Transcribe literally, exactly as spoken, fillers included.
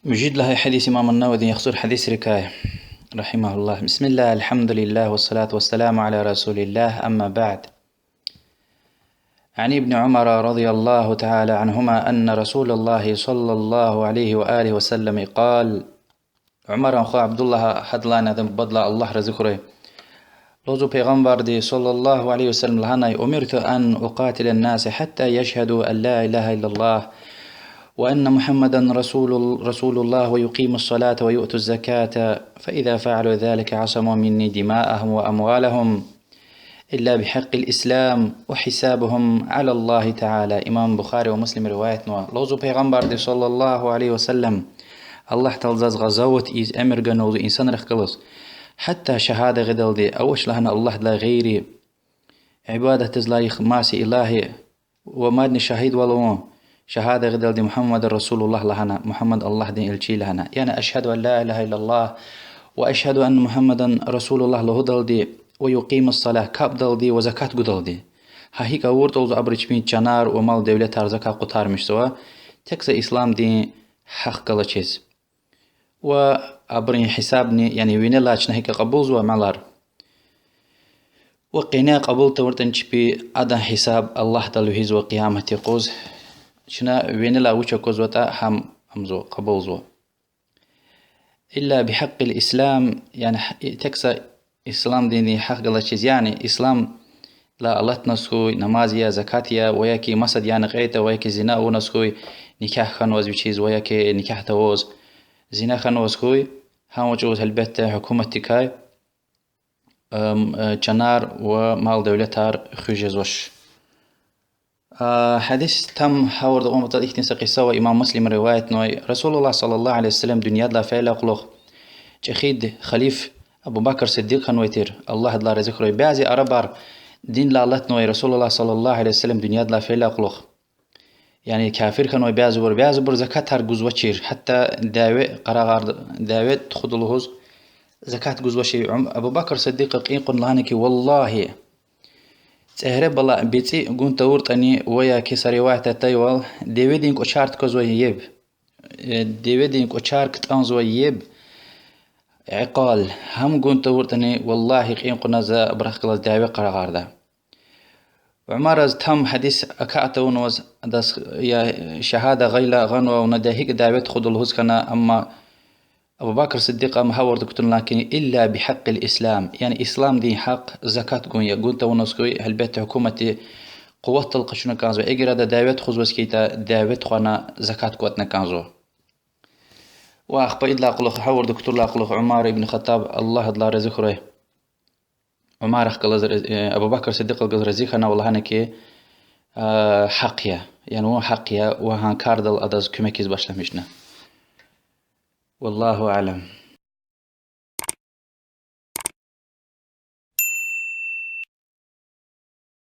Муьжуьд лагьай гьадис имам ан-Нававиди яхцӀур гьадисрикай, رحمه الله. بسم الله، الحمد لله، والصلاة والسلام على رسول الله، أما بعد. عن ابن عمر رضي الله تعالى عنهما أن رسول الله صلى الله عليه وآله وسلم قال، Умаран хва Абдуллагь гьадалайни, адан бубадилай, Аллагь рази хьурай, лугьузва: Пайгъамбарди صلى الله عليه وسلم лагьанай: أمرت أن أقاتل الناس حتى يشهدوا أن لا إله إلا الله وأن محمدا رسول، رسول الله ويقيموا الصلاة ويؤتوا الزكاة، فإذا فعلوا ذلك عصموا مني دماءهم وأموالهم إلا بحق الإسلام وحسابهم على الله تعالى. Имам Бухари ва Муслим риваятнава. Лугьузва Пайгъамбарди صلى الله عليه وسلم: Аллагь Таалади заз гъазават ийиз эмир гана, лугьузва, инсанрихъ галаз, гьатта шагьада гъидалди авач лагьана Аллагьдилай гъейри ибадатдиз лайих маси илагьи, ва мадни шагьидвал авун, шагьада гъидалди محمد رسول الله лагьана, Мугьаммад Аллагьдин илчи я лагьана. Яни أشهد أن لا إله إلا الله وأشهد أن محمدا رسول الله лугьудалди, ويقيموا الصلاة, капӀдалди ва закат гудалди. Гьа гьикӀ авуртӀа, лугьузва, абуру чпин чанар ва мал-девлетар закат къутармишзава, тек са исламдин гьахъ галачиз. Ва абурун гьисабни, яни винелай чна гьикӀ кьабулзава амалар, ва къене кьабул тавуртӀани чпи, адан гьисаб Аллагьдал вегьизва къиямат юкъуз. Чна винелай вуч аквазватӀа, гьам амзва, кьабулзава. إلا بحق الإسلام, яни гь-, тек са исламдин гьахъ галачиз, яни исламдилай алатназ хьуй, намаз я, закат я, ва яки масад яна кьейтӀа, ва яки зина авуназ хьуй, никягь хьанваз вичиз, ва яки никягь тавуз, зина хьанваз хьуй, гьа вуч лугьуз, гьелбетда, гьукуматдикай чанар ва мал-девлетар хуьз жезвач. Гьадис там гъавурда кьун патал ихьтин са кьиса ва имам Муслим риваятнавай. رسول الله صلى الله عليه وسلم дуьньядилай фейила кьулухъ чӀехиди халиф Абу Бакр Сиддикь хьанвай тир, Аллагь адалай рази хьурай. Бязи арабар диндилай алатнавай رسول الله صلى الله عليه وسلم дуьньядилай фейила кьулухъ. Яни кафир хьанвай бязибур, бязибур закатар гузвачир, гьатта дяве къарагъарда, дяве тухуда лугьуз закат гузвачир. Абу Бакр Сиддикьа кьин кьуна лагьана хьи, валлагьи, цӀегьре бала бицӀи гун тавуртӀани, ва яки са риваятда атайвал, деведин кӀвачер тукӀвазвай еб, деведин кӀвачер ктӀанзавай еб, икъал, гьам гун тавуртӀани, валлагьи, кьин кьуна за абурухъ галаз дяве къарагъарда. Умараз там гьадис акатнаваз, адаз, я, шагьада гъайила гъанва, вуна дяве тухуда лугьуз хьана, амма Абу Бакр Сиддикьа ам гъавурда кутуна лагьана хьи, إلا بحق الإسلام, яни исламдин гьахъ закат гун я, гун тавуназ хьуй, гьелбетда, гьукуматди къуватдал къачуна кӀанзава, эгер ада дяве тухузваз хьайитӀа, дяве тухвана закат кӀватӀна кӀанзава. Ва ахпа идалай кьулухъ, гъавурда кутурдалай кьулухъ Умар ибн Хаттаб, Аллагь адалай рази хьурай, Умарахъ галаз, э, Абу Бакр Сиддикьа галаз рази хьана ва лагьана хьи, а, гьахъ я, яни вун гьахъ я, ва гьа кардал адаз куьмекиз башламишна. والله أعلم.